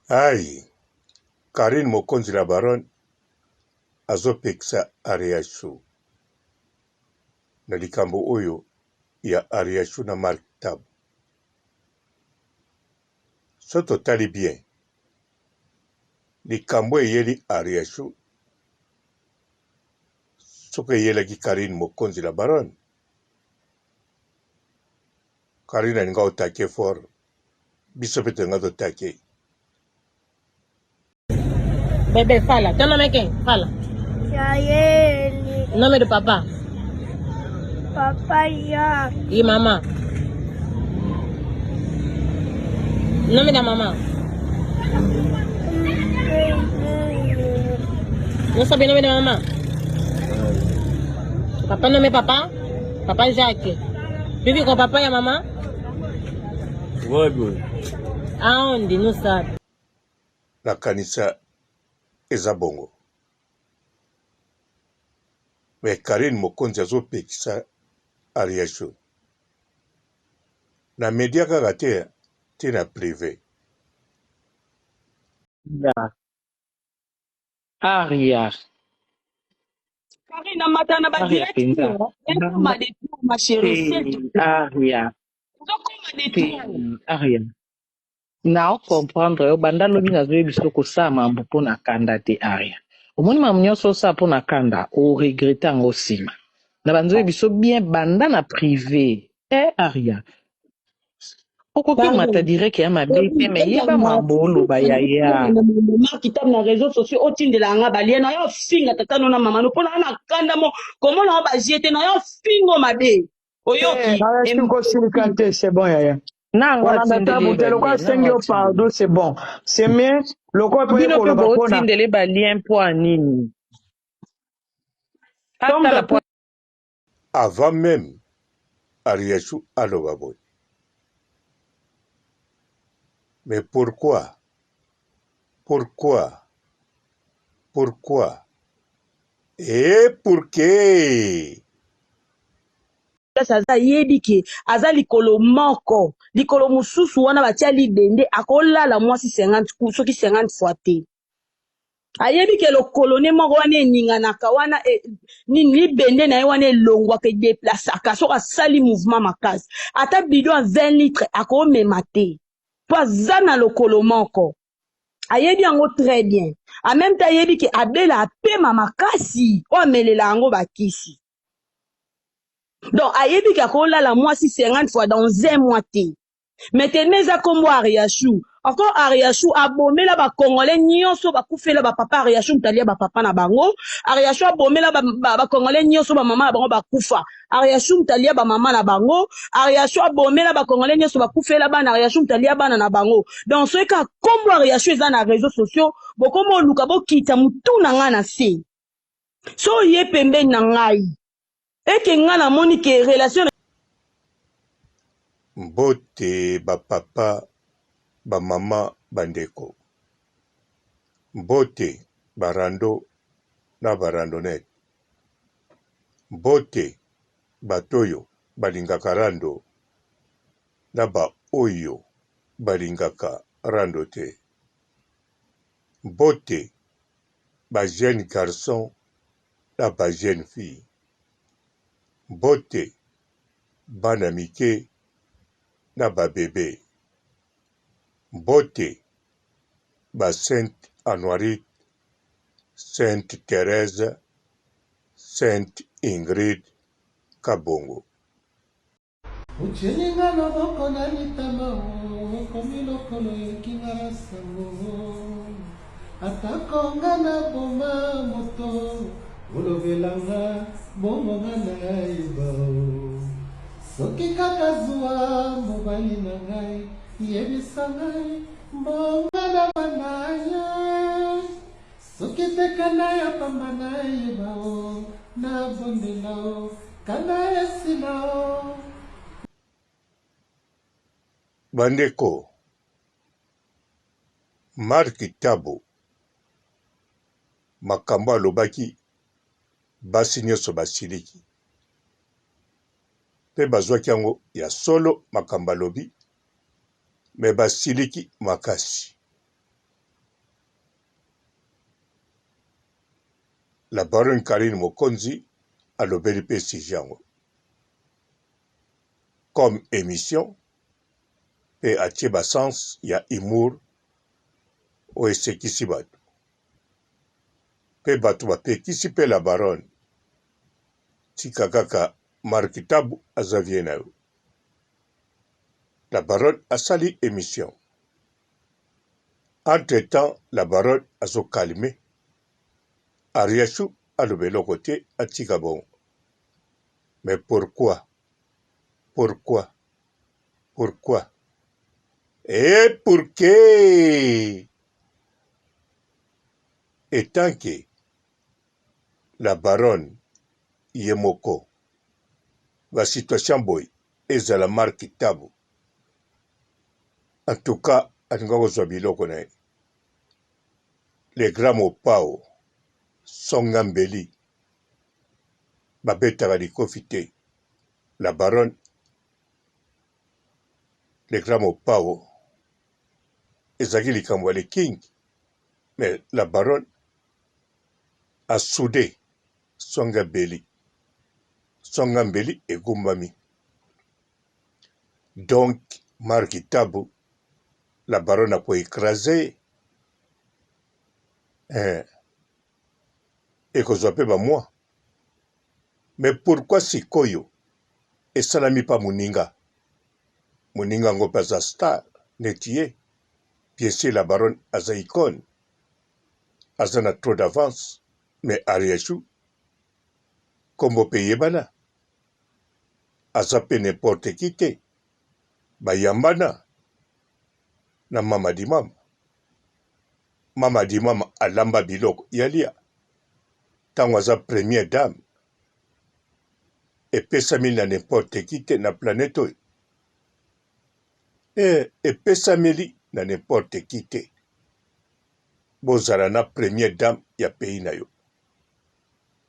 Aïe Carine mokonzi la baronne azo pekisa Ariachou na likambo oyo ya Ariachou na Marc Tabu. Soki totali bien likambo eyeli Ariachou soki eyelaki Carine mokonzi la baronne, Carine alinga otake fort biso pe tolinga totake. Bebé, fala. Teu nome é quem? Fala. Jaeli. Nome do papá? Papai Jacques. E mamã? Nome da mamã? Não sabe o nome da mamã? Papai nome é papá? Papai Jacques. Vive com papai e a mamã? Wapi oyo? Aonde? Não sabe. Nakanisa eza bongo. Mais Carine Mokonzi azopekisa Ariachou. Na media kaka te, ti na prive. Aria. Karine amata na ba Aria direct penza. ekoma de trop ma chérie s'il te Te plaît. Aria. Ezokoma de Te trop. Aria. Nao comprendre yo banda lobi nazoyebi biso kosala mambo mpo na kanda te Aria. Omoni mambo nyonso osala mpo na kanda o regrette yango nsima. Na banzoyebi biso bien banda na privé. Eh Aria. Okoki omata Pardon. direct ya mabe te mais yeba mambo oloba yaya. Marc Tabu na réseaux sociaux otindela nga ba lien na yo finga tata no na mama no pona na kanda mo komona yo ba jete na yo fingo mabe Eh, oyoki Aya soki osilika te c'est bon yaya. Nanga Kolanda atindeli tabu ye te ba lokola lien, asengi nanga yo atindeli. pardon c'est bon. C'est mieux lokola mpe oye Bino mpe koloba mpona botindele ba lien mpo ya nini? Tom Atala po Avant meme Ariachou aloba boye. Mais pourquoi? Pourquoi? Pourquoi? Et pourquoi? Place aza ayebi ke aza likolo moko likolo mosusu wana batia libende akolala mwasi 50 ku soki 50 fois te ayebi ke lokolo ne moko wana eninganaka wana e, nini libende na ye wana elongwaka edeplasaka soki asali mouvement makasi ata bidon ya 20 litre akomema te mpo aza na lokolo moko ayebi yango très bien en même temps ayebi ke abela apema makasi oyo amelela yango bakisi donc ayebi ke akolala mwasi 50 fois dans un mois te mais tellement eza kombo Ariachou encore Ariachou abomela ba congolais nyonso bakufela ba papa Ariachou moto alia ba papa na bango Ariachou abomela ba, ba, ba congolais nyonso ba mama na bango bakufa Ariachou moto alia ba mama na bango Ariachou abomela ba congolais nyonso bakufela bana Ariachou moto alia bana na bango donc soki kaka kombo Ariachou eza na réseaux sociaux bokoma oluka bokita mutu na ngai na se so oye pembeni na ngai eke ngai namoni ke relation Mbote ba papa, ba mama, ba ndeko. Mbote ba rando na ba randonnette. Mbote bato oyo balingaka rando na ba oyo balingaka rando te. Mbote ba jeunes garçons na ba jeunes filles. Mbote bana mike na ba bebes. Mbote ba Sainte Anuarite, Sainte Therèse, Sainte Ingrid Kabongo. Otieli nga loboko na litama oh, okomi lokolo oyoki nga sango oh. Atako nga naboma moto olobela nga bongo nga nayeba oh. Soki kaka zuwa mobali na ngai yebisa ngai mbongo na bana ye Soki te kanda ya pamba nayeba o nabondela o kanda esila o. Bandeko, Marc Tabu makambo alobaki basi nionso basiliki pe bazuaki yango ya solo makambo alobi mais basiliki makasi. La baronne Carine Mokonzi alobeli mpe sujet yango comme emission mpe atie ba sens ya humour oyo esekisi bato mpe bato bapekisi mpe la baronne tika kaka Marc Tabu aza vie na yo. La baronne asali emission entre temps la baronne azo calme Ariachou aloba eloko te atika bongo mais pourquoi pourquoi pourquoi et pourquoi etant que la baronne ye moko ba situation boye ezala Marc Tabu en tout cas alinga kozwa biloko na ye le grand mopao songa mbeli babetaka likofi te la baronne le grand mopao ezalaki likambo ya le king mais la baronne asude songa beli songa mbeli egumbami donc Marc Tabu la baronne ako ecrase eh, ekozwa pe ba mois mais pourquoi sikoyo esalami pa moninga moninga yango pe aza star neti ye bien sur la baronne aza icone aza na trop d'avance mais Ariachou kombo pe eyebana aza pe n'importe qui te bayambana na mama di mama mama di mama alamba biloko ya lia ntango aza première dame epesami na n'importe qui te na planète oyo eh, epesameli na n'importe qui te bozala na première dame ya pays na yo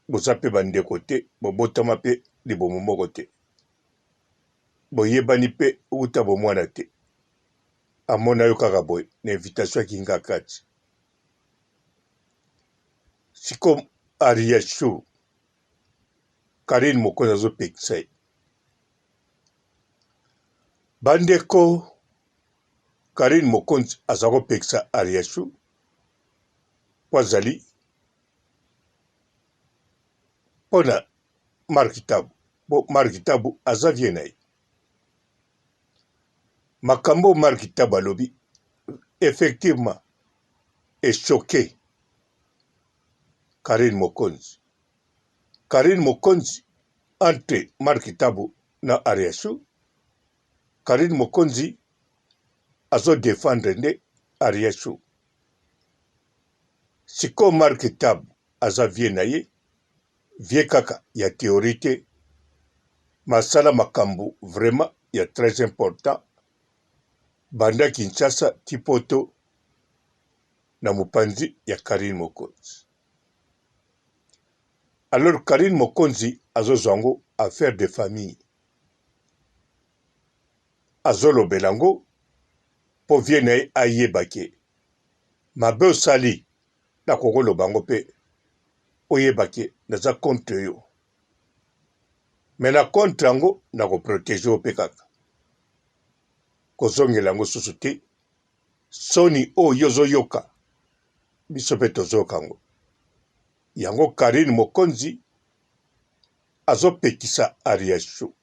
boza mpe bandeko te bobotama mpe libumu moko te boyebani mpe uta bomwana te amona yo kaka boye na invitation ya kingakati siko ariachou karine mokonzi azopekisa ye bandeko karine mokonzi aza kopekisa ariachou mpo azali mpo na Marc Tabu po Marc Tabu aza vie na ye. Makambo Marc Tabu alobi effectivement echoque Carine Mokonzi. Carine Mokonzi entre Marc Tabu na Ariachou, Carine Mokonzi azo defendre nde Ariachou. Sikoyo Marc Tabu aza vie na ye vie kaka ya theorie te masala makambu vraiment ya très important banda Kinshasa ti poto na mopanzi ya Carine Mokonzi alors Carine Mokonzi azozwa yango affaire de famille azolobela yango mpo vie na ye ayeba ke mabe osali nakoki koloba yango mpe oyeba ke naza contre yo me na contre yango nakoprotege yo mpe kaka kozongela yango susu te soni oyo yo ozoyoka biso mpe tozoyoka yango yango karine mokonzi azopekisa ariachou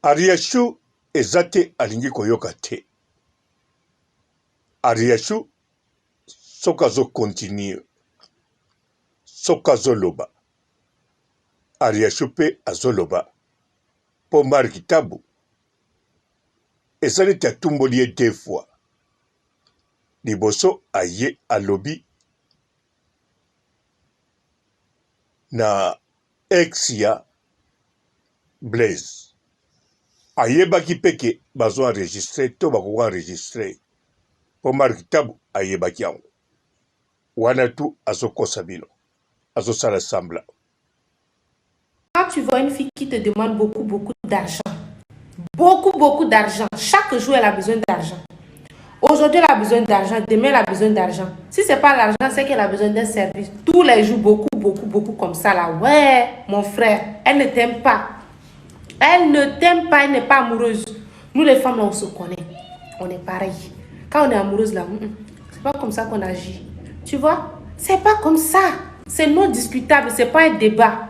ariachou eza te alingi koyoka te Ariachou soki azo continuer soki azo loba Ariachou pe azo loba po Marc Tabu eza neti atumboli ye deux fois liboso aye alobi na ex ya Blaise ayebaki pe ke bazo enregistre to bakoki enregistre po Marc Tabu ayebaki yango wana tu azokosa bino azosala semblant. Quand tu vois une fille qui te demande beaucoup, beaucoup d'argent, beaucoup, beaucoup d'argent, chaque jour elle a besoin d'argent. Aujourd'hui, elle a besoin d'argent, demain, elle a besoin d'argent. Si c'est pas l'argent, c'est qu'elle a besoin d'un service. Tous les jours, beaucoup, beaucoup, beaucoup comme ça là. Ouais, mon frère, elle ne t'aime pas. Elle ne t'aime pas, elle n'est pas amoureuse. Nous les femmes là, on se connaît. On est pareil. Quand on est amoureuse là, c'est pas comme ça qu'on agit. Tu vois? C'est pas comme ça. C'est non discutable, c'est pas un débat.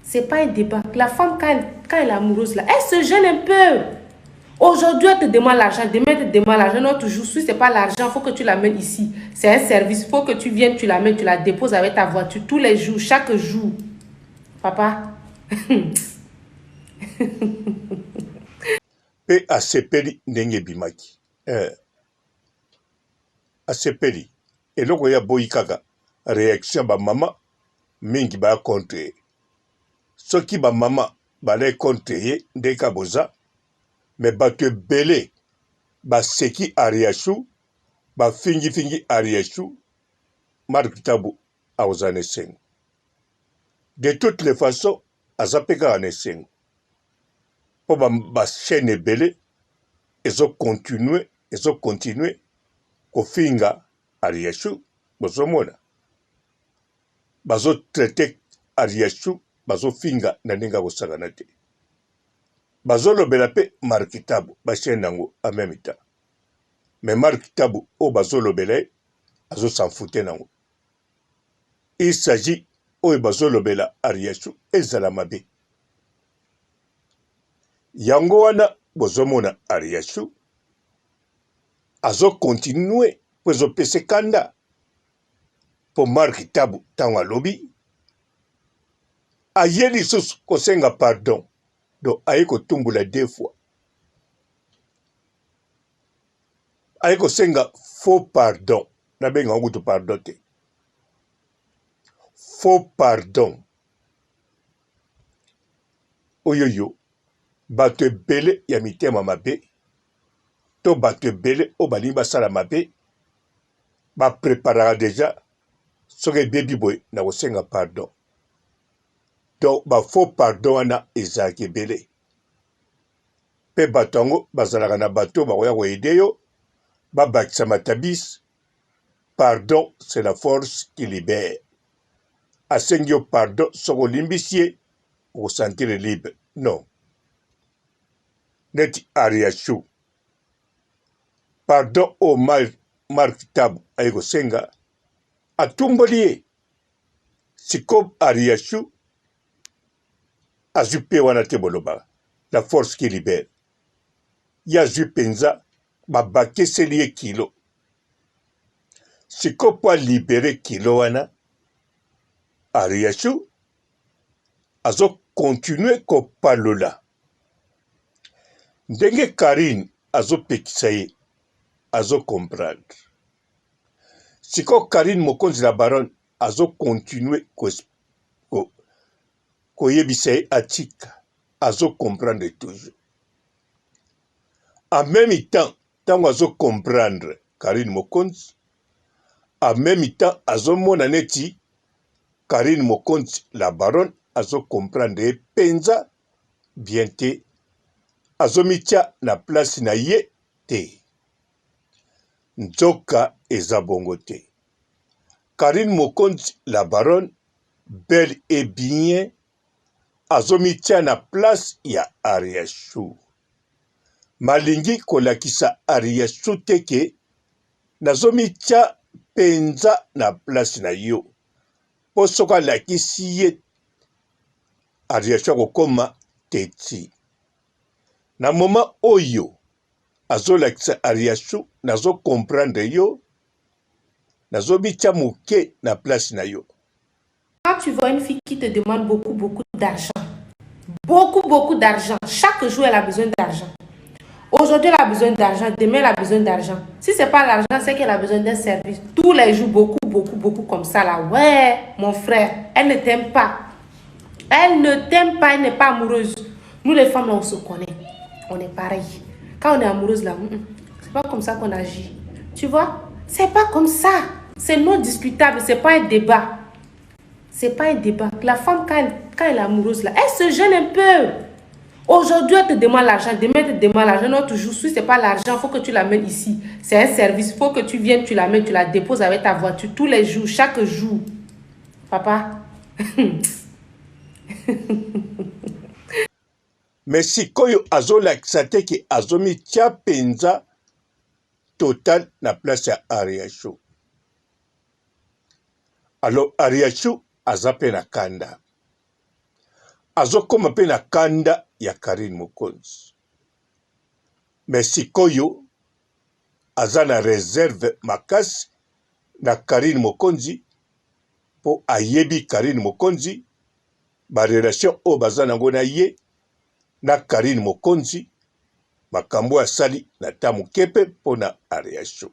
C'est pas un débat. La femme, quand elle, quand elle est amoureuse là, elle se gêne un peu. Aujourd'hui, elle te demande l'argent. Demain, elle te demande l'argent. Non, toujours, si ce n'est pas l'argent, il faut que tu l'amènes ici. C'est un service. Il faut que tu viennes, tu l'amènes, tu la déposes avec ta voiture tous les jours, chaque jour. Papa. Pe asepeli ndenge ebimaki eh. Asepeli eloko ye aboyi kaka reaction ya ba mama mingi baya contre ye. Soki ba mama balai contre ye ndenge kaka boza mais batu ebele baseki Ariachou bafingi fingi Ariachou Marc Tabu akozala na esengo. De toutes les façons aza pe kaka na esengo po ba, ba chaîne ebele ezo continuer ezo continuer kofinga Ariachou bozomona bazo traiter Ariachou bazofinga na ndenge ya kosakana te bazolobela pe Marc Tabu ba chaîne yango en même temps mais Marc Tabu oyo bazolobela ye azo s'en fouter nango il s'agit oyo bazolobela Ariachou ezala mabe yango wana bozomona Ariachou azo continuer po ezopesa kanda po Marc Tabu ntango alobi aye lisusu kosenga pardon donc aye kotumbola deux fois aye kosenga faux pardon nabenga yango kutu pardon te faux pardon oyoyo bato ebele ya mitema mabe to bato ebele oyo balingi basala mabe ba preparaka dejà soki ebebi boye na kosenga pardon donc ba faux pardon wana ezalaka ebele pe bato yango bazalaka na bato bakoya ko aider yo babakisa matabis pardon c'est la force qui libère asengi yo pardon soki olimbisi ye okosentir libre non neti ariachou Pardon oyo Marc Tabu aye kosenga atumboli ye sikob Ariachou azwi pe wana te bolobaka la force qui libère ye azwi penza babakiseli ye kilo sikoyo po alibere kilo wana Ariachou azo continuer kopalola Ndenge Carine azo pekisa ye azo comprendre. Sikoyo Carine mokonzi la baronne azo continuer ko koyebisa ye atika azo comprendre toujours. En meme temps tango azo comprendre Carine mokonzi en meme temps azo mona neti Carine mokonzi la baronne azo comprendre ye penza bien te azomitia na place na ye te nzoka eza bongo te Carine Mokonzi la baronne belle et bien azomitia na place ya Ariachou malingi kolakisa Ariachou te ke nazomitia penza na place na yo po soki alakisi ye Ariachou akokoma teti. Na moment oyo azolakisa Ariachou nazo comprendre yo, nazomitia moke na place na yo. Quand tu vois une fille qui te demande beaucoup, beaucoup d'argent, beaucoup, beaucoup d'argent, chaque jour elle a besoin d'argent. Aujourd'hui, elle a besoin d'argent, demain, elle a besoin d'argent. Si c'est pas l'argent, c'est qu'elle a besoin d'un service. Tous les jours, beaucoup, beaucoup, beaucoup comme ça là. Ouais, mon frère, elle ne t'aime pas. Elle ne t'aime pas, elle n'est pas amoureuse. Nous les femmes là, on se connaît. On est pareil. Quand on est amoureuse là, c'est pas comme ça qu'on agit. Tu vois? C'est pas comme ça. C'est non discutable, c'est pas un débat. C'est pas un débat. La femme, quand elle, quand elle est amoureuse là, elle se gêne un peu. Aujourd'hui, elle te demande l'argent, demain, elle te demande l'argent. Non, toujours, si ce n'est pas l'argent, il faut que tu l'amènes ici. C'est un service, il faut que tu viennes, tu l'amènes, tu la déposes avec ta voiture tous les jours, chaque jour. Papa. Mais sikoyo azolakisa te ke azomitia penza total na place ya Ariachou. Alors Ariachou aza pe na kanda. Azokoma pe na kanda ya Carine Mokonzi. Mais sikoyo aza na reserve makasi na Carine Mokonzi po ayebi Carine Mokonzi ba relation oyo baza nango na ye na Carine Mokonzi makambo oyo asali na ta moke pe mpo na Ariachou.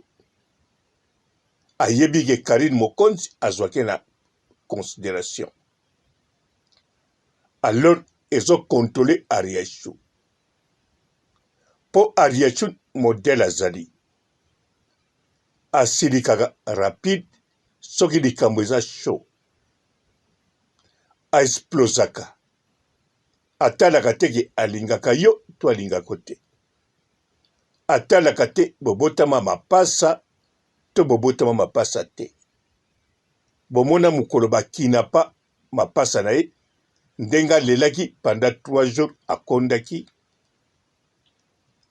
Ayebi ke Carine Mokonzi azwaki na consideration. Alors ezo controle Ariachou. Po Ariachou modèle azali asilikaka rapide soki likambo eza chaud. A explosaka. Atalaka te ke alingaka yo to alingako te. Atalaka te bobotama mapasa to bobotama mapasa te. Bomona mokolo ba kinapa mapasa na ye ndenge alelaki pendant 3 jours akondaki.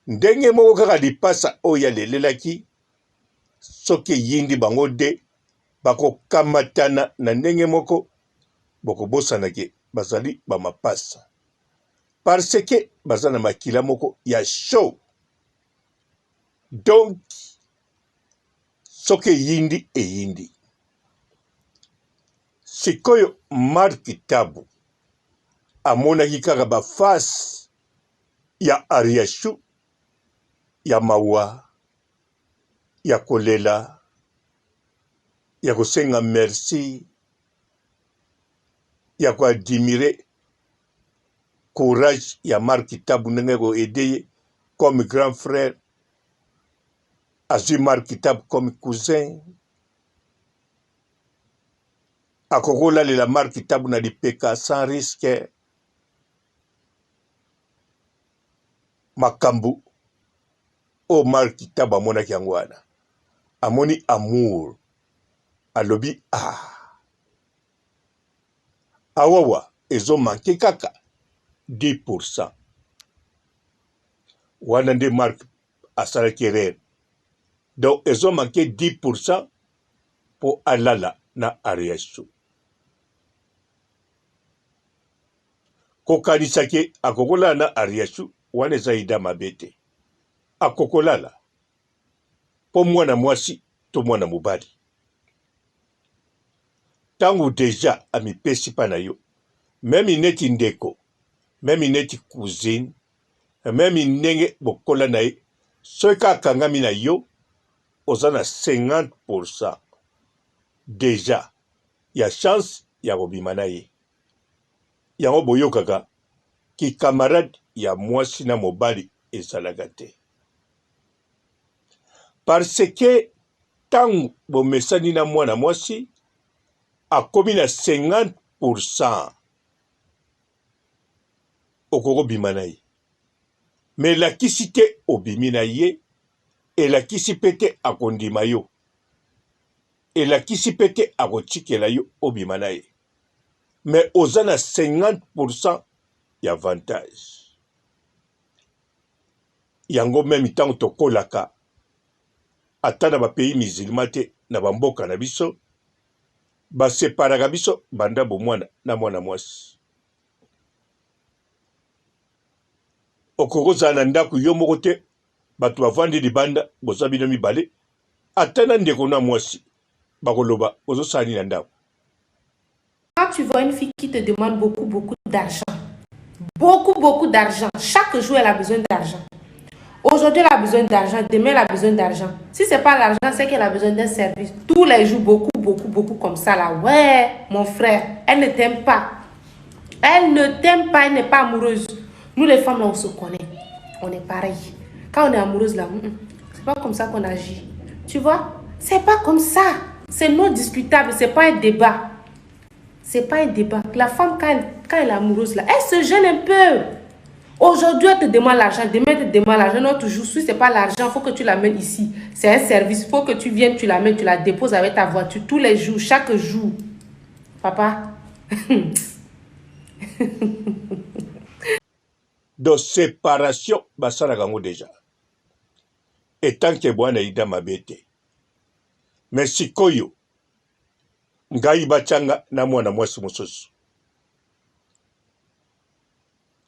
Ndenge moko kaka lipasa oyo alelelaki soki eyindi bango de bakokamatana na ndenge moko bokobosana ke bazali ba mapasa parce que baza na makila moko ya chaud donc soki eyindi eyindi sikoyo Marc Tabu amonaki kaka ba face ya Ariachou ya mawa ya kolela ya kosenga merci ya ko admirer courage ya Marc Tabu ndenge ko aider ye comme grand frère azui Marc Tabu comme cousin akoki kolalela Marc Tabu na lipeka sans risque makambo oyo Marc Tabu amonaki yango wana amoni amour alobi ah awawa ezo manque kaka 10% wana nde Marc asalaki erreur donc ezo manque 10% po alala na Ariachou kokanisa ke akokolala na Ariachou wana eza ida mabe te akokolala po mwana mwasi to mwana mobali tango dejà amipesi pa na yo meme neti ndeko meme neti cousine meme ndenge bokola na ye soki kaka akangami na yo oza na 50% dejà ya chance ya kobima na ye yango boyokaka ki camarade ya mwasi na mobali ezalaka te parce que tango bomesani na mwana mwasi akomi na 50% okoki kobima na ye mais elakisi te obimi na ye elakisi pe te akondima yo elakisi pe te akotikela yo obima na ye mais oza na 50% ya avantage yango meme ntango tokolaka ata na ba pays musulman te na ba mboka na biso ba separaka biso banda bomwana na mwana mwasi okoki kozala na ndako yo moko te bato bavandi libanda boza bino mibale ata na ndeko na mwasi bakoloba ozosala nini na ndako Quand tu vois une fille qui te demande beaucoup, beaucoup d'argent, beaucoup, beaucoup d'argent, chaque jour elle a besoin d'argent. Aujourd'hui, elle a besoin d'argent, demain, elle a besoin d'argent. Si c'est pas l'argent, c'est qu'elle a besoin d'un service. Tous les jours, beaucoup, beaucoup, beaucoup comme ça, là. Ouais, mon frère, elle ne t'aime pas. Elle ne t'aime pas, elle n'est pas amoureuse. Nous, les femmes, là, on se connaît. On est pareil. Quand on est amoureuse, là, c'est pas comme ça qu'on agit. Tu vois? C'est pas comme ça. C'est non discutable, c'est pas un débat. C'est pas un débat. La femme, quand elle, quand elle est amoureuse, là, elle se gêne un peu. Aujourd'hui, elle te demande l'argent, demain, elle te demande l'argent. Non, toujours, si ce n'est pas l'argent, il faut que tu l'amènes ici. C'est un service, il faut que tu viennes, tu l'amènes, tu la déposes avec ta voiture tous les jours, chaque jour. Papa. Donc separation basalaka yango dejà etant que bwana ida mabe te mais sikoyo ngai batia nga na mwana mwasi mosusu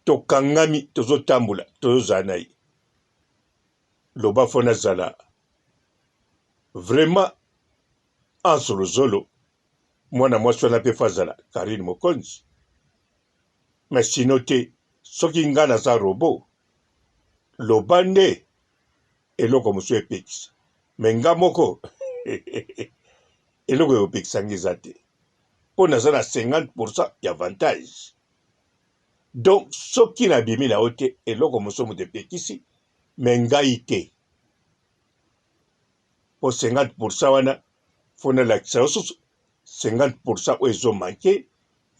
tokangami tozotambola tozozala na ye loba fo nazala vraiment ansolozolo mwana mwasi wana mpe fo azala Carine Mokonzi mais sino te soki nga naza robot loba nde eloko mosusu epekisa mais nga moko eloko ekopekisa nga eza te mpo naza na 50% ya avantage donc soki nabimi na yo te eloko mosusu moto epekisi mais ngai te mpo 50% wana fo nalakisa yo susu 50% oyo ezo manque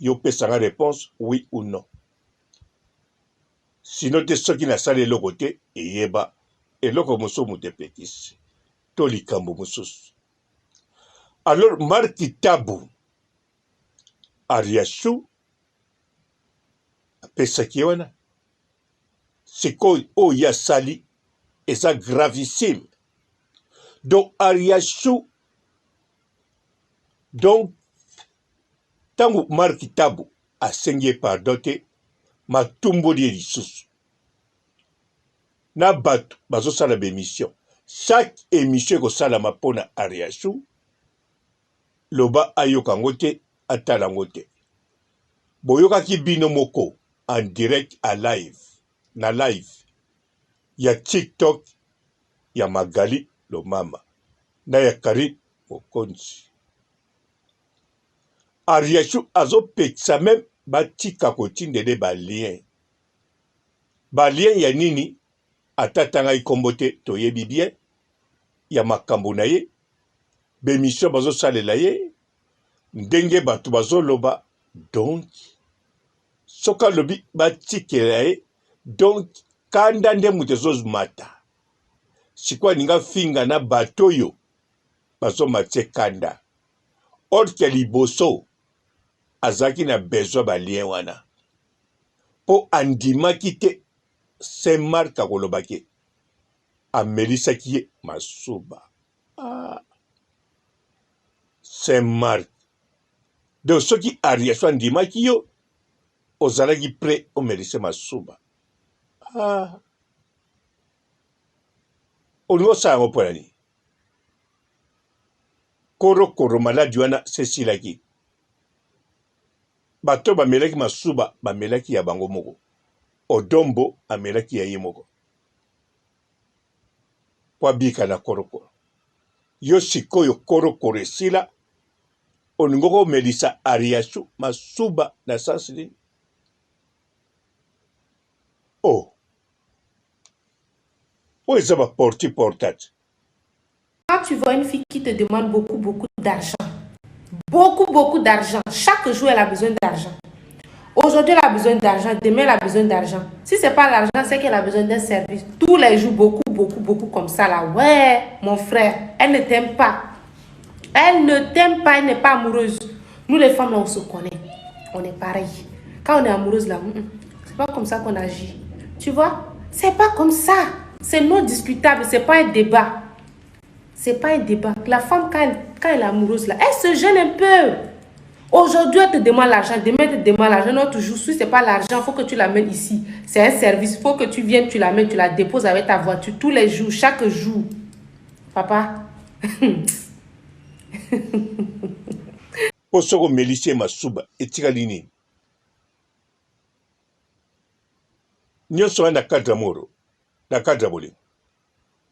yo pesa nga reponse oui ou non sino te soki nasali eloko te eyeba eloko mosusu moto epekisi to likambo mosusu alors Marc Tabu Ariachou apesaki ye wana sikoyo oyo ye asali eza gravissime donc Ariachou donc ntango Marc Tabu asengi ye pardon te matumboli ye lisusu na bato bazosala baemission chaque émission ekosalama mpo na Ariachou loba ayoka yango te atala yango te boyokaki bino moko en direct à live na live ya tiktok ya Magali Lomama na ya Carine Mokonzi. Ariachou azopekisa meme batika kotindele ba lien. Ba lien ya nini? Ata atangaki kombo te toyebi bien ya makambo na ye, ba emission bazosalela ye, ndenge bato bazoloba donc soki alobi batikela ye donc kanda nde moto ezomata sikoyo alingi afinga na bato oyo bazomatisa kanda or ke liboso azalaki na besoin ba lien wana mpo andimaki te Saint Marc akoloba ke amelisaki ye masuba ah. Saint Marc donc soki Ariaso andimaki yo ozalaki près omelise masuba ah. Olingi osala yango mpo na nini? Korokoro maladi wana sesilaki. Bato bamelaki masuba bamelaki ya bango moko. Odombo amelaki ya ye moko mpo abika na korokoro. Yo sikoyo korokoro esila, olingi okomelisa Ariachou masuba na sens nini? Oh. Oyo eza ba porti portate. Quand tu vois une fille qui te demande beaucoup, beaucoup d'argent, beaucoup, beaucoup d'argent, chaque jour elle a besoin d'argent. Aujourd'hui, elle a besoin d'argent, demain, elle a besoin d'argent. Si c'est pas l'argent, c'est qu'elle a besoin d'un service. Tous les jours, beaucoup, beaucoup, beaucoup comme ça, là. Ouais, mon frère, elle ne t'aime pas. Elle ne t'aime pas, elle n'est pas amoureuse. Nous, les femmes, là, on se connaît. On est pareil. Quand on est amoureuse, là, c'est pas comme ça qu'on agit. Tu vois? C'est pas comme ça. C'est non discutable. C'est pas un débat. C'est pas un débat. La femme, quand elle, quand elle est amoureuse, là, elle se gêne un peu. Aujourd'hui, elle te demande l'argent. Demain, elle te demande l'argent. Non, toujours, si ce n'est pas l'argent, il faut que tu l'amènes ici. C'est un service. Il faut que tu viennes, tu l'amènes, tu la déposes avec ta voiture tous les jours, chaque jour. Papa. Mpo soki omelisi ye masuba etikali nini? Nyonso wana na cadre ya moro, na cadre ya bolingo.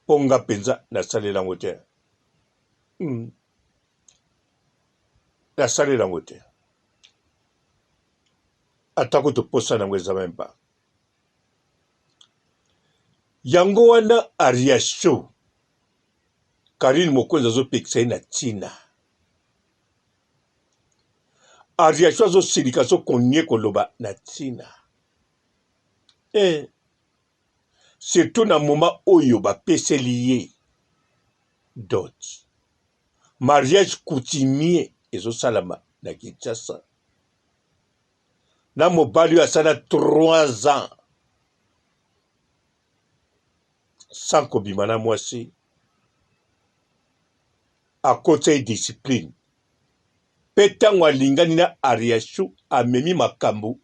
Mpo nga mpenza nasalela yango te. Nasalela yango te. Ata kutu mposa na yango eza meme pas. Yango wana Ariachou, Carine Mokonzi azopekisa ye na ntina. Ariachou azosilika azokonie koloba na ntina. Eh. Surtout na moment oyo bapeseli ye dot. Mariage coutumier ezosalama na Kinshasa. Na mobali oyo asala 3 ans sans kobima na mwasi akotisa ye discipline mpe ntango alingani na Ariachou amemi makambo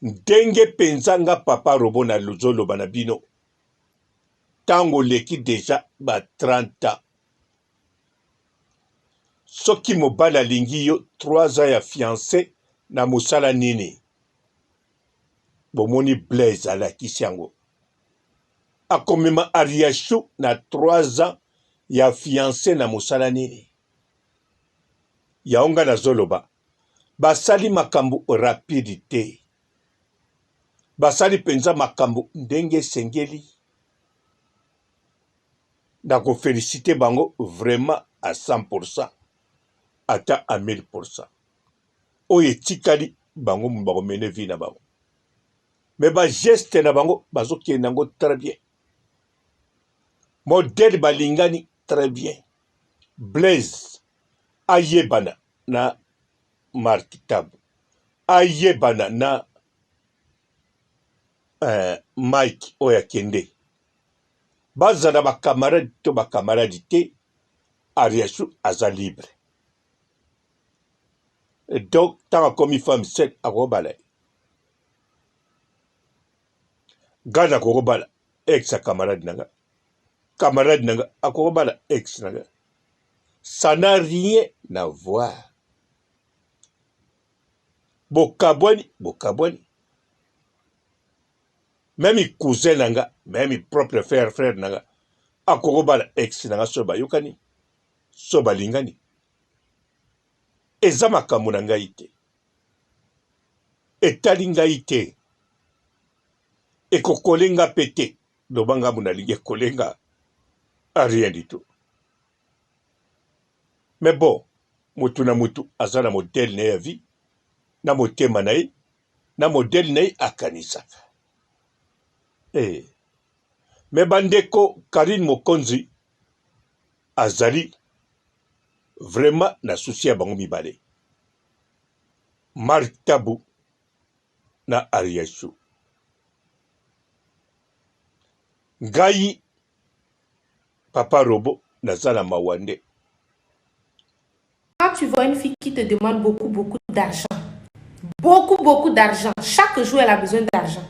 ndenge mpenza nga papa robo nazoloba na bino ntango oleki deja ba 30 ans soki mobali alingi yo 3 ans ya fiance na mosala nini bomoni Blaise alakisi yango akomema Ariachou na 3 ans ya fiance na mosala nini yango nga nazoloba basali makambo rapide te basali mpenza makambo ndenge esengeli na kofelicite bango vraiment à 100% ata à 1000% oyo etikali bango bakomene vie na bango mais ba geste na bango bazokende yango très bien modèle balingani très bien Blaise ayebana na Marc Tabu ayebana na eh, Mike oyo akende bazala ba camarade to ba camarade te Ariachou aza libre donc ntango akomi femme seule akobala ye nga nakokobala ex ya camarade na nga camarade na nga akokobala ex na nga ça n'a rien à voir bokabwani bokabwani meme cousin na nga meme propre frère frère na nga akokobala ex na nga soki bayokani so balingani eza makambo na ngai te etali ngai te ekokole nga mpe te loba ngambo nalingi ekole nga a rien du tout mais bon motu na motu aza na modele na ye ya vie na motema na ye na modele na ye akanisaka eh. Mais bandeko Carine Mokonzi azali vraiment na souci ya bango mibale Marc Tabu na Ariachou. Ngai papa Robo naza na mawa nde. Quand tu vois une fille qui te demande beaucoup, beaucoup d'argent, beaucoup, beaucoup d'argent, chaque jour elle a besoin d'argent.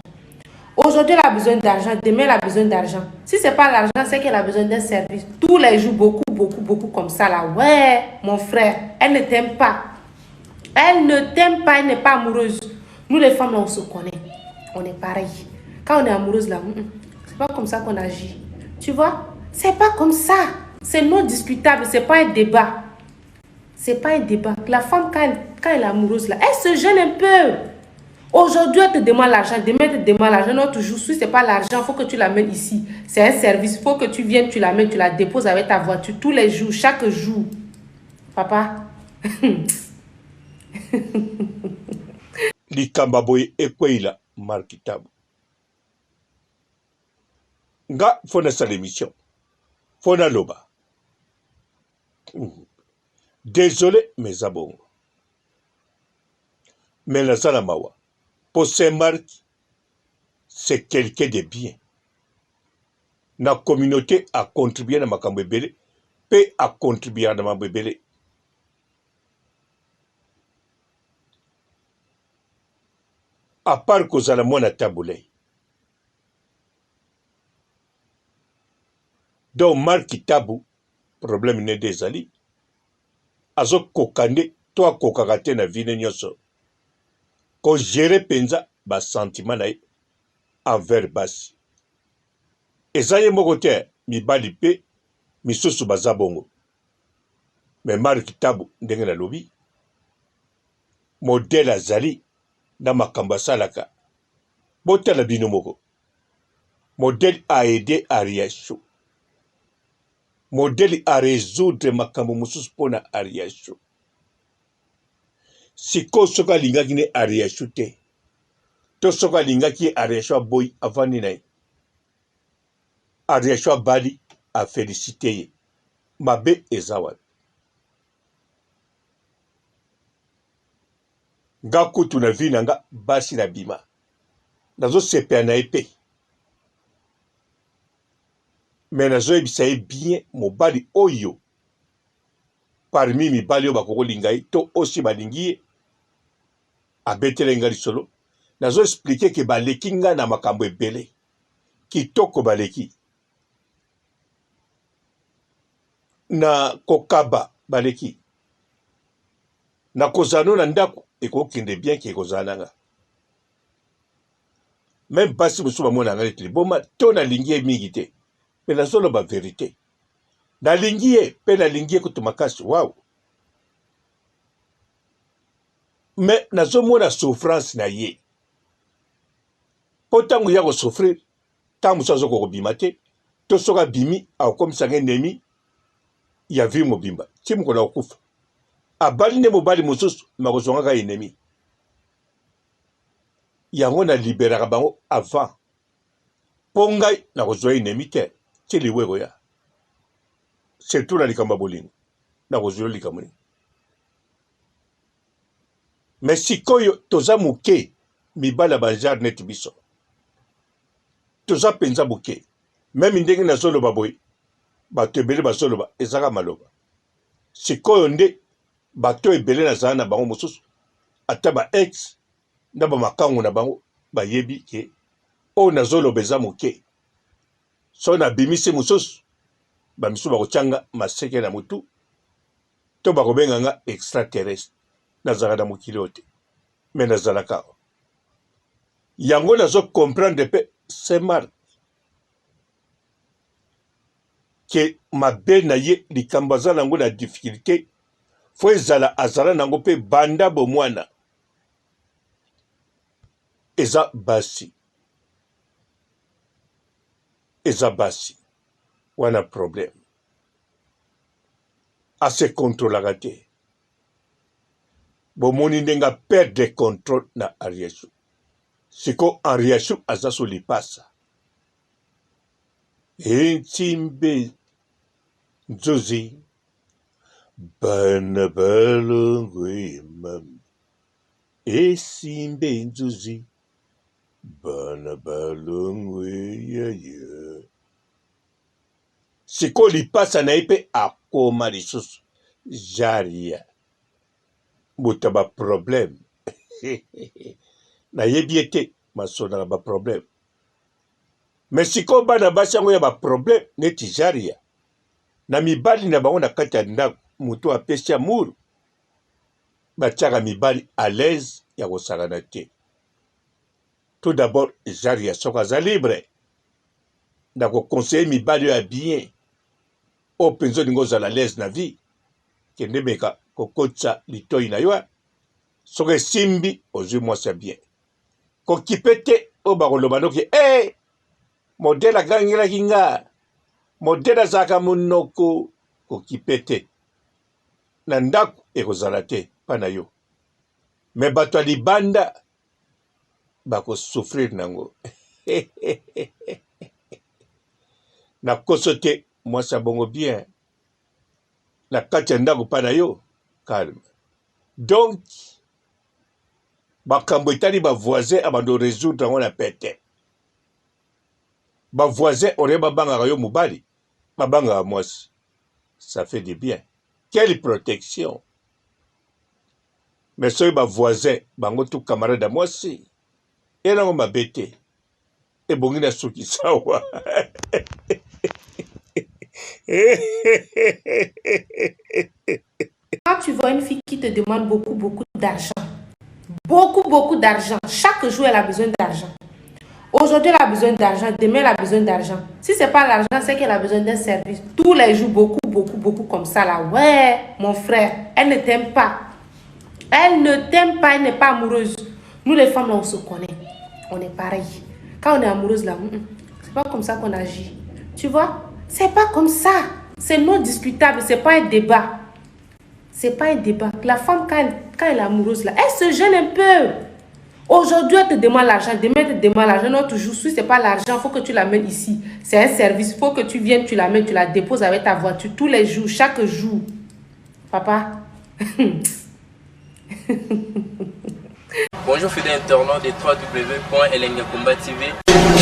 Aujourd'hui, elle a besoin d'argent, demain, elle a besoin d'argent. Si c'est pas l'argent, c'est qu'elle a besoin d'un service. Tous les jours, beaucoup, beaucoup, beaucoup comme ça là. Ouais, mon frère, elle ne t'aime pas. Elle ne t'aime pas, elle n'est pas amoureuse. Nous les femmes là, on se connaît. On est pareil. Quand on est amoureuse là, c'est pas comme ça qu'on agit. Tu vois? C'est pas comme ça. C'est non discutable, c'est pas un débat. C'est pas un débat. La femme, quand elle, quand elle est amoureuse là, elle se gêne un peu. Aujourd'hui, elle te demande l'argent. Demain, elle te demande l'argent. Non, toujours, si c'est pas l'argent, il faut que tu l'amènes ici. C'est un service. Il faut que tu viennes, tu l'amènes, tu la déposes avec ta voiture tous les jours, chaque jour. Papa. Likambo boye ekweyila Marc Tabu. Nga faut nasala émission. Faut naloba. Désolé mais eza bongo. Mais naza na mawa po Saint Marc c'est quelqu'un de bien. Na communauté a contribuer na makambo ebele pe a contribuer na makambo ebele. À part kozala mwana Tabu Ley. Donc Marc Tabu problème ne nde ezali azokoka nde to akokaka te na vie ne nyonso ko gérer mpenza ba sentiment na ye envers basi. Eza ye moko te, mibali mpe misusu baza bongo. Mais Marc Tabu ndenge nalobi modèle azali na makambo asalaka botala bino moko modèle a aide Ariachou modèle a résoudre makambo mosusu mpo na Ariachou sikoyo soki alingaki ne Ariachou te. To soki alingaki ye Ariachou aboyi avandi na ye. Ariachou abali a felicite ye. Mabe eza wapi? Nga kutu na vie na nga basi na bima. Nazo sepela na ye pe. Mais nazo yebisa ye bien mobali oyo parmi mibali oyo bakoki kolinga ye to osi balingi ye abetelaki nga lisolo nazo explique ke baleki nga na makambo ebele kitoko baleki na kokaba baleki na kozala no na ndako ekokende bien ke ekozala na nga meme basi mosusu bamona nga neti liboma to nalingi ye mingi te me nazoloba verite nalingi ye mpe nalingi ye kutu makasi waw me nazomona souffrance na ye mpo ntango ye akosouffrir ntango mosusu azokoka kobima te to soki abimi akokomisa nga ennemi ya vie mobimba ti mokolo akokufa abali nde mobali mosusu me akozwa nga kaka ennemi yango na liberaka bango avant mpo ngai nakozwa ennemi te ti liwa ekoya surtout na likambo ya bolingo nakozwa yo likambo nini me sikoyo toza moke mibali ya banjare neti biso toza mpenza moke meme ndenge nazoloba boye bato ebele bazoloba ezaka maloba sikoyo nde bato ebele nazala na bango mosusu ata ba ex na bamakango na bango bayebi ke oyo nazoloba eza moke soki nabimisi mosusu bamisusu bakotya nga maseke na motu to bakobenga nga extraterrestre nazalaka na mokili oyo te me nazalaka awa yango nazo comprendre mpe saint marc ke mabe na ye likambo aza nango na difficulté fo ezala azala nango mpe banda bomwana eza basi eza basi wana problème a se controlaka te bomoni ndenge a perdre controle na Ariachou siko Ariachou aza so lipasa entsimbe nzuzi bana balongwe mama esimbe nzuzi bana balongwe yaya Sikoyo lipasa na ye pe akoma lisusu jaria moto ya ba problème nayebi ye te masonaka ba problème me sikoyo bana basi yango ya ba problème neti jaria na mibali na bango na kati ya ndako moto apesi amour batiaka mibali à l'aise ya kosakana te tout d'abord jaria soki aza libre na ko conseiller mibali oyo ya bien oyo mpenza olingi ozala l'aise na vie kende meka kokotisa litoi na yo soki esimbi ozwi mwasi ya bien kokipe te oyo bakoloba noki e hey, modele agangelaki nga modele azalaka monoko kokipe te na ndako ekozala te mpa na yo me bato ya libanda bako souffrir nango na koso te mwasi ya bongo bien na kati ya ndako mpa na yo calme donc makambo etali ba voisin abando résoudre yango na pete ba voisin olie babangaka yo mobali babangaka mwasi ça fait du bien quelle protection mais soki ba voisin bango tout camarade ya mwasi ye nango mabe te ebongi na sukisa wa Quand tu vois une fille qui te demande beaucoup, beaucoup d'argent, beaucoup, beaucoup d'argent, chaque jour elle a besoin d'argent. Aujourd'hui, elle a besoin d'argent, demain, elle a besoin d'argent. Si c'est pas l'argent, c'est qu'elle a besoin d'un service. Tous les jours, beaucoup, beaucoup, beaucoup comme ça là. Ouais, mon frère, elle ne t'aime pas. Elle ne t'aime pas, elle n'est pas amoureuse. Nous, les femmes, là, on se connaît. On est pareil. Quand on est amoureuse, là, c'est pas comme ça qu'on agit. Tu vois? C'est pas comme ça. C'est non discutable. C'est pas un débat. C'est pas un débat. La femme, quand elle, quand elle est amoureuse, là, elle se gêne un peu. Aujourd'hui, elle te demande l'argent, demain, elle te demande l'argent. Non, toujours, si ce n'est pas l'argent, il faut que tu l'amènes ici. C'est un service, il faut que tu viennes, tu l'amènes, tu la déposes avec ta voiture tous les jours, chaque jour. Papa. Bonjour fidèles internautes de www.elengakomba TV.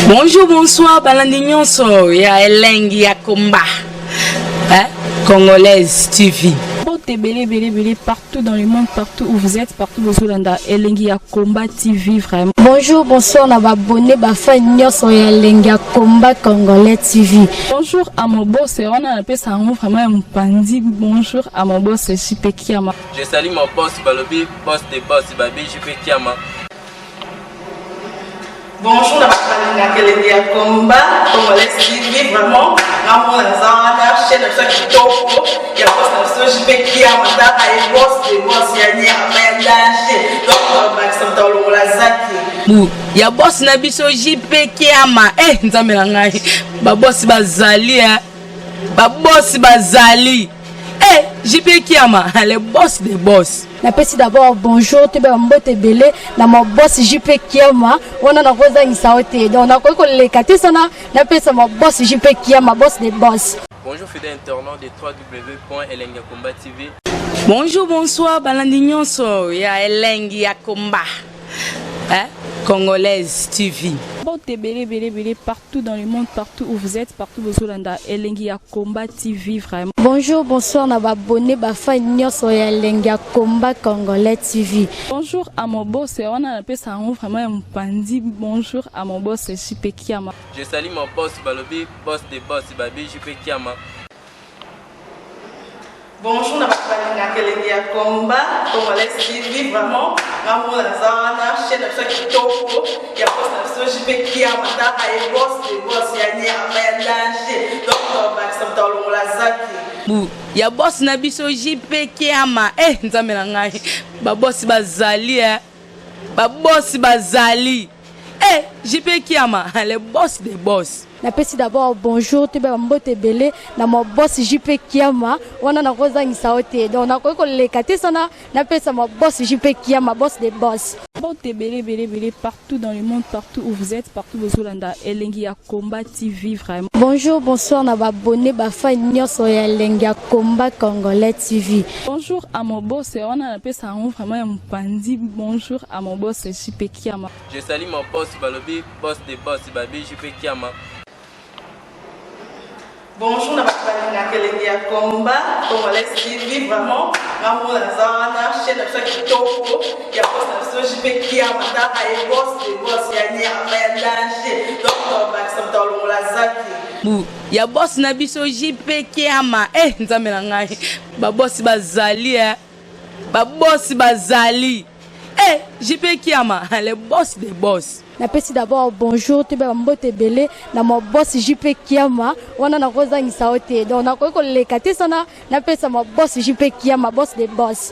Bonjour, bonsoir, balandi nyonso ya elengi ya komba. Hein? Congolaise TV. Mbote ebele ebele ebele partout dans le monde partout où vous êtes partout bozolanda elengi ya combat TV vraiment. Bonjour bonsoir na ba abonné ba fan nyonso ya elengi ya combat congolais TV. Bonjour à mon boss wana napesa yango vraiment ya mopanzi bonjour à mon boss JP Kiama. Je salue mon boss Balobi, boss des boss Babi JP Kiama. Bonjour na bato balingaka elengi ya combat congolais TV vraiment nga moko naza wana chaîne na biso ya kitoko ya boss na biso JP Kiama tala ye boss de boss ya nyama ya danger donc bakisa moto alongola zaki bu ya boss na biso JP Kiama eh nzambe na ngai ba boss bazali eh ba boss bazali eh JP Kiama le boss des boss. Napesi d'abord bonjour toyeba mbote ebele na ma boss JP Kiama wana nakozangisa yo te donc nakoki koleka te sana napesa ma boss JP Kiama boss des boss. Bonjour fidèles internautes de www.elengakomba TV. Bonjour bonsoir balandi nyonso ya elengi ya komba hein? Congolaise TV. Mbote ebele ebele ebele partout dans le monde partout où vous êtes partout bozolanda elengi ya combat TV vraiment. Bonjour bonsoir na ba abonné ba fan nyonso ya elengi ya combat congolais TV. Bonjour à mon boss wana napesa yango vraiment ya mopanzi bonjour à mon boss JP Kiama. Je salue mon boss Balobi, boss des boss Babi JP Kiama. Bonjour na bato balingaka elengi ya combat congolais TV vraiment nga moko naza wana chaîne na biso ya kitoko ya boss na biso JP Kiama tala ye boss de boss ya nyama ya danger donc bakisa moto alongola zaki bu ya boss na biso JP Kiama eh nzambe na ngai ba boss bazali eh ba boss bazali eh JP Kiama le boss des boss. Napesi d'abord bonjour toyeba mbote ebele na ma boss JP Kiama wana nakozangisa yo te donc nakoki koleka te sana napesa ma boss JP Kiama boss des boss. Mbote ebele ebele ebele partout dans le monde partout où vous êtes partout bozolanda elengi ya combat TV vraiment. Bonjour bonsoir na ba abonné ba fan nyonso ya elengi ya combat congolais TV. Bonjour à mon boss wana napesa yango vraiment ya mopanzi bonjour à mon boss JP Kiama. Je salue mon boss Balobi, boss des boss Babi JP Kiama. Bonjour na bato balingaka elengi ya combat congolais TV vraiment nga moko naza wana chaîne na biso ya kitoko ya boss na biso JP Kiama tala ye boss de boss ya nyama ya danger donc bakisa moto alongola zaki bu ya boss na biso JP Kiama eh nzambe na ngai ba boss bazali eh ba boss bazali eh JP Kiama le boss des boss. Napesi d'abord bonjour toyeba mbote ebele na ma boss JP Kiama wana nakozangisa yo te donc nakoki koleka te sana napesa ma boss JP Kiama boss des boss.